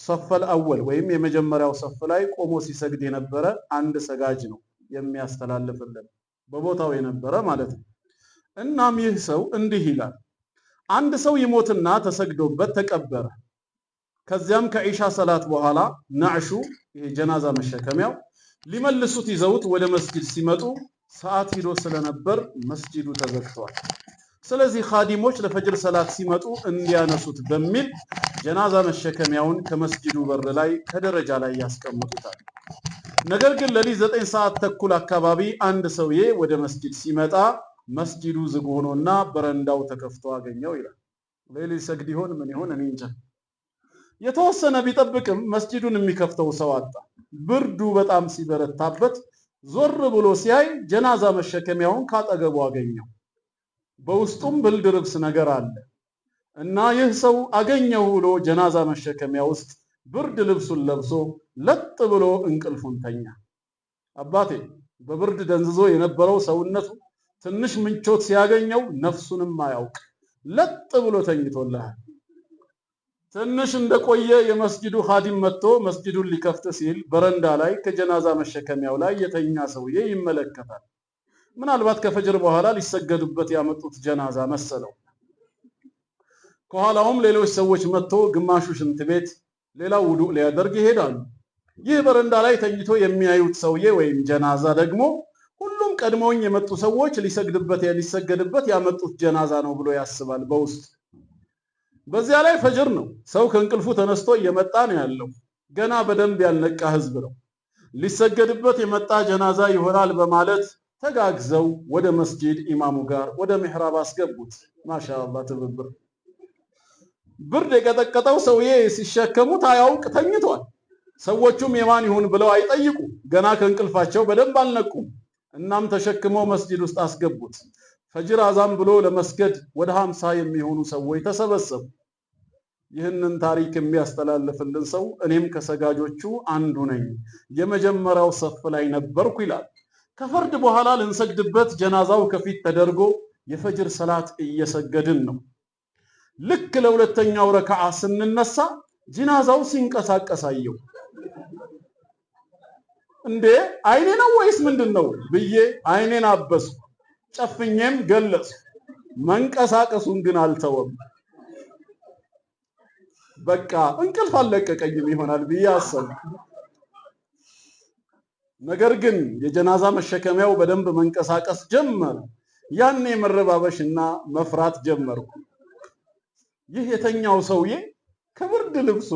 الصف الأول ወይም የመጀመሪያው ሰፍ ላይ ቆሞ ሲሰግድ የነበረ አንድ ሰጋጅ ነው የሚያስተላልፍልን፣ በቦታው የነበረ ማለት ነው። እናም ይህ ሰው እንዲህ ይላል። አንድ ሰው ይሞትና ተሰግዶበት ተቀበረ። ከዚያም ከኢሻ ሰላት በኋላ ናዕሹ፣ ይሄ ጀናዛ መሸከሚያው፣ ሊመልሱት ይዘውት ወደ መስጂድ ሲመጡ ሰዓት ሂዶ ስለነበር መስጂዱ ተዘግቷል። ስለዚህ ኻዲሞች ለፈጅር ሰላት ሲመጡ እንዲያነሱት በሚል ጀናዛ መሸከሚያውን ከመስጂዱ በር ላይ ከደረጃ ላይ ያስቀምጡታል። ነገር ግን ሌሊት 9:30 አካባቢ አንድ ሰውዬ ወደ መስጂድ ሲመጣ መስጂዱ ዝግ ሆኖና በረንዳው ተከፍቶ አገኘው ይላል። ሌሊት ሰግድ ይሆን ምን ይሆን እኔ እንጃ። የተወሰነ ቢጠብቅም መስጂዱን የሚከፍተው ሰው አጣ። ብርዱ በጣም ሲበረታበት ዞር ብሎ ሲያይ ጀናዛ መሸከሚያውን ካጠገቡ አገኘው። በውስጡም ብርድ ልብስ ነገር አለ እና ይህ ሰው አገኘው ብሎ ጀናዛ መሸከሚያ ውስጥ ብርድ ልብሱን ለብሶ ለጥ ብሎ እንቅልፉን ተኛ። አባቴ፣ በብርድ ደንዝዞ የነበረው ሰውነቱ ትንሽ ምቾት ሲያገኘው ነፍሱንም አያውቅ ለጥ ብሎ ተኝቶልሃል። ትንሽ እንደቆየ የመስጂዱ ኻዲም መጥቶ መስጂዱን ሊከፍት ሲል በረንዳ ላይ ከጀናዛ መሸከሚያው ላይ የተኛ ሰውዬ ይመለከታል። ምናልባት ከፈጅር በኋላ ሊሰገዱበት ያመጡት ጀናዛ መሰለው። ከኋላውም ሌሎች ሰዎች መጥቶ ግማሹ ሽንት ቤት፣ ሌላው ውዱእ ሊያደርግ ይሄዳሉ። ይህ በረንዳ ላይ ተኝቶ የሚያዩት ሰውዬ ወይም ጀናዛ ደግሞ ሁሉም ቀድመውኝ የመጡ ሰዎች ሊሰግድበት ሊሰገድበት ያመጡት ጀናዛ ነው ብሎ ያስባል በውስጥ። በዚያ ላይ ፈጅር ነው። ሰው ከእንቅልፉ ተነስቶ እየመጣ ነው ያለው። ገና በደንብ ያልነቃ ህዝብ ነው። ሊሰገድበት የመጣ ጀናዛ ይሆናል በማለት ተጋግዘው ወደ መስጂድ ኢማሙ ጋር ወደ ሚሕራብ አስገቡት። ማሻአላህ ትብብር። ብርድ የቀጠቀጠው ሰውዬ ሲሸከሙት አያውቅ ተኝቷል። ሰዎቹም የማን ይሁን ብለው አይጠይቁ። ገና ከእንቅልፋቸው በደንብ አልነቁም። እናም ተሸክመው መስጂድ ውስጥ አስገቡት። ፈጅር አዛን ብሎ ለመስገድ ወደ 50 የሚሆኑ ሰዎች ተሰበሰቡ። ይህንን ታሪክ የሚያስተላልፍልን ሰው እኔም ከሰጋጆቹ አንዱ ነኝ፣ የመጀመሪያው ሰፍ ላይ ነበርኩ ይላል። ከፈርድ በኋላ ልንሰግድበት ጀናዛው ከፊት ተደርጎ የፈጅር ሰላት እየሰገድን ነው። ልክ ለሁለተኛው ረክዓ ስንነሳ ጀናዛው ሲንቀሳቀስ አየሁ። እንዴ፣ አይኔ ነው ወይስ ምንድን ነው ብዬ አይኔን አበስኩ፣ ጨፍኜም ገለጽኩ። መንቀሳቀሱን ግን አልተወም። በቃ እንቅልፍ አልለቀቀኝም ይሆናል ብዬ አሰብኩ። ነገር ግን የጀናዛ መሸከሚያው በደንብ መንቀሳቀስ ጀመረ። ያኔ መረባበሽና መፍራት ጀመርኩ። ይህ የተኛው ሰውዬ ከብርድ ልብሱ